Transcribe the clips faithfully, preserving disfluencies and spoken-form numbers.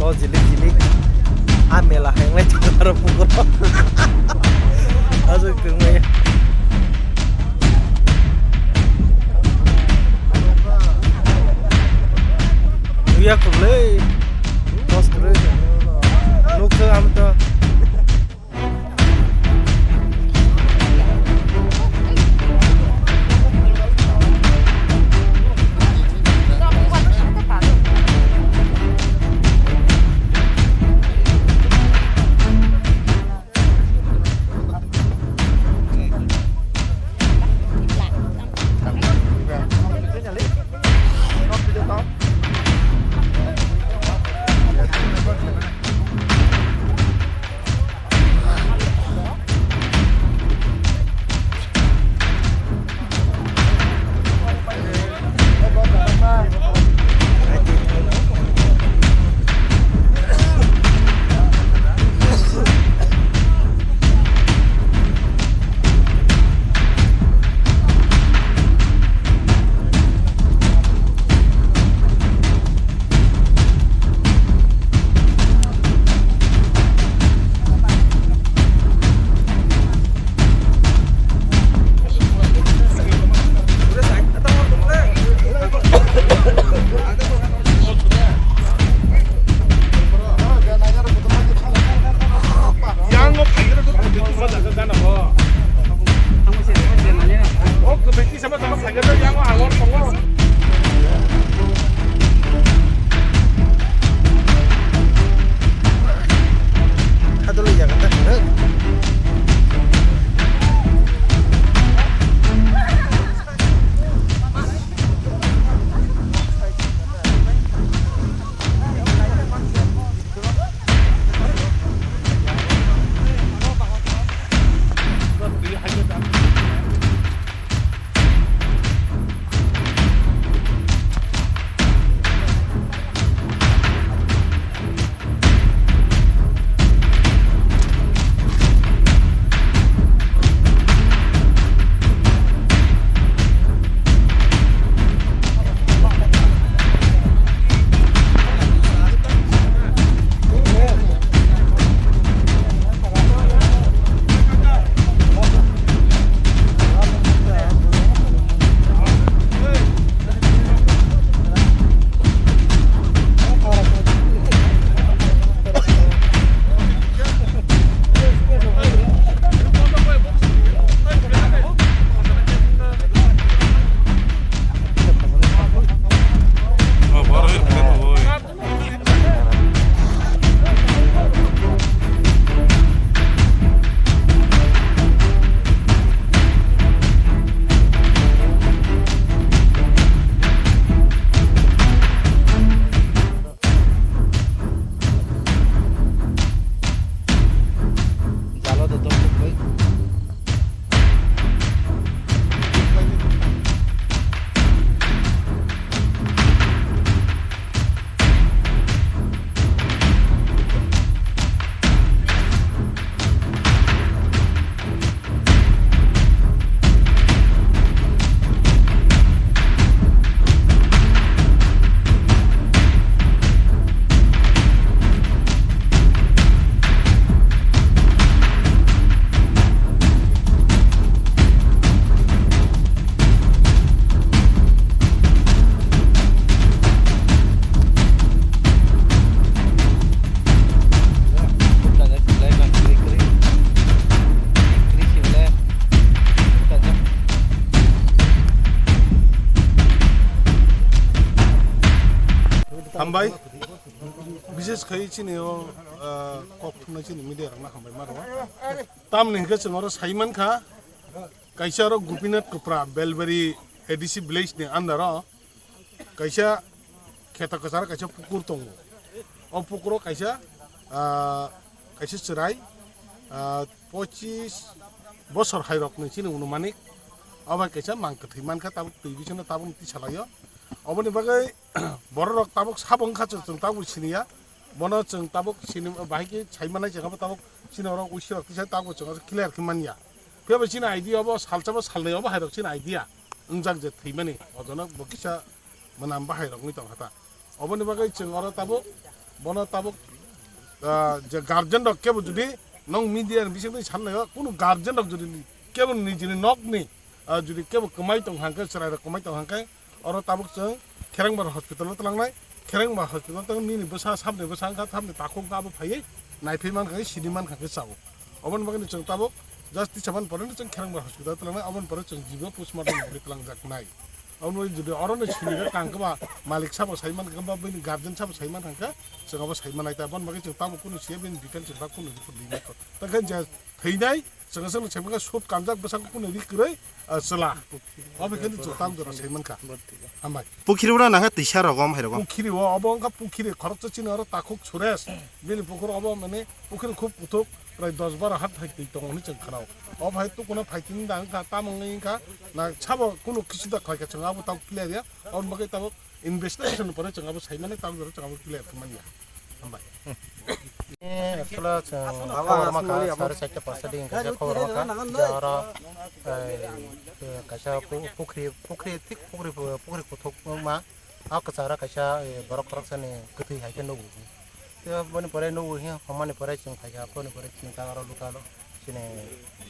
O jilik jilik. A mela hai wngwi tongo aro pukur o. Aswk tongmani. Nuya kwrwi. Dos kwrwi. Nukha ang to. Jalo do dok dok bai. Hambai, bishes khai chini o, ah, kok thumnai chini media rokno hambai ma rwo. Tamni hwnkhe chwng oro sai mankha, kaisa oro Gopinath Kopra, Belbari A D C village ni under o kaisa kheto kwcharo kaisa pukur tongo. O pukuro kaisa, ah, kaisa chwrai, ah, pochis bosor hairokni chini unumanik. O bai kaisa mang kwthwi mankha, tabuk twi bisingo tabuk twi salaio. Oboni bagwi bororok tabuk sabo wngkha, chwng, chwng tabuk siniya. Bono chwng tabuk sini, bahai khe sai manai, chwng abo tabuk chini oro uisirok tisa tabuk chwng oro clear khe manya. Phiya bai chini idea obo salsa bo salnwi obo hairok chini idea wngjak je thwimani, ojono bo kisa mwnam bahairok wngwi tongkha ta. Oboni bagwi chwng oro tabuk, bono tabuk, ah, je guardian rok kebo jodi nong media ni bisingtwi sanlaio, kunu guardian rok jodi kebo nijini nokni, ah, jodi kebo kwmai tong hangkhe, chwrairok kwmai tong hangkhe, oro tabuk chwng Kherengbar hospital o twlangnai, Kherengbar hospital o tong nini bwsa, sabni bwsa wngkha, sabni takhuk wngkha, abo phaiwi naiphai mankha khe, sini mankha khe chao. Oboni bagwi chwng tabuk just tisa man pore chwng Kherengbar hospital o twlangnai, oboni pore chwng jibo postmortem ni bagwi twlangjaknai. Omo jodi oro no sini khe kang khe ba malik sabo sai man khe ba bini guardian sabo sai man khe chwng abo sai manai ta, oboni bagwi chwng tabuk kunu siya bini details ba kunu report rinai kho. Ta khe je thwinai chwng chwng sai man khe sut kanjak bwsang kunu ri kwrwi, ah, chwla. Obo khe chwng tabuk jora sai man kha. Hambai. Pukhiri ura nangkha tisa rogom hai rogom. Pukhiri o obo wngkha pukhiri khoroksa chini oro takhuk Suresh. Bini pukhur obo mane pukhiri khub kuthuk. Prai dos baro hat hai twi tongo hwnwi chwng khnao. O bai tukuna phaitini da wngkha, tamo wngwi wngkha, na sabo kunu kisi da khlaikha chwng abo tabuk clear ya. Aboni bagwi tabuk investigation ni pore chwng abo saimani, tabuk jora chwng abo clear khe manya. Hambai. Eh, actually chwng khobor ma kha sare chaita pasta di wngkha je khobor ma kha je oro, eh, eh, kaisa pu-, pukhri, pukhri thik pukhri, pukhri kuthuk ma. A kwcharo kaisa, eh, borok khoroksani kwthwi hai khe nugo. Tei boni pore nugo hinkhe, hwnmani pore chwng phaikha, aboni pore chini ta oro local chini,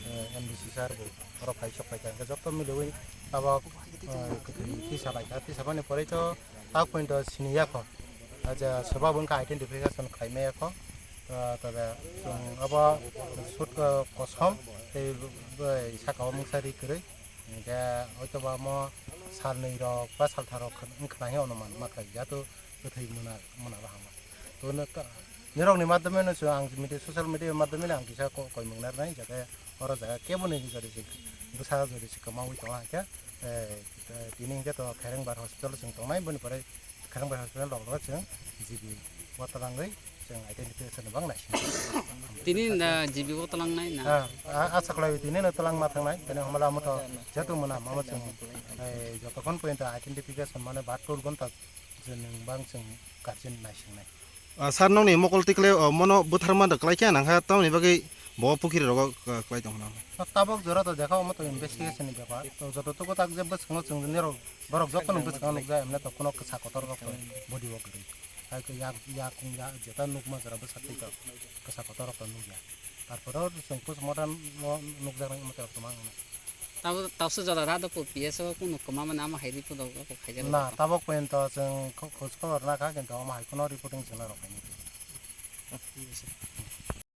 eh, M D C sir bo oro phai sok phaikha, hinkhe joto miliwi tabok, eh, kwthwi tisa laikha, tisabani pore to ta point o sini yakho. Acha, soba bo wngkha identification khlai maya kho. Ah, tobe chwng abo sut, eh, kosom tei bai saka o mungsa ri kwrwi. Hinkhe hoitoba omo salnwi rok ba salthar rok wng khna hi onuman ma khlai ya to kwthwi muna, muna bahama. To no ka-, nirokni madhyome no chwng ang media, social media madhyome no ang kisa ko-, koimung narnai, jate oro jaga kebo ni jodi se bwsa jodi se kwmaui tongo hinkhe, eh, tini hinkhe to Kherengbar hospital chwng tongnai, boni pore Kherengbar hospital rok chwng G B o twlangwi chwng identification bang naising. Tini da G B o twlangnai na? Ah, ah, asa khlai tini no twlang ma thangnai, tini hamala mo to jetu mona mama chwng, eh, jotokhon pointa identification mane bahatur ghonta chwng bang chwng guardian naisingnai. Ah, sir, nokni mokol tikle, oh, mono bwtharma da kwlai khe nangkha, tamoni bagwi bo pukhiri rogo, ah, kwlai tongkha. Tabok jora to dekha omo to investigation ni bepar. To joto tuko tak je bwskango chwng nirok borok joto no bwskango nukjak, emne to kuno kwsa kotor rok to body o kwrwi. Hai khe yak, yak, yak, jeta nukma jora bwsa twi to kwsa kotor rok to nukya. Tarpore chwng postmortem o nukjak nai omo to kwbang. Tabo, tabo se jora rado po P S o kunu kwma mane amo hai report o khaijak. Na, tabok pointo chwng kho-, khoj khobor nakha, kintu omo hai kuno reporting chwngno rwkhaini.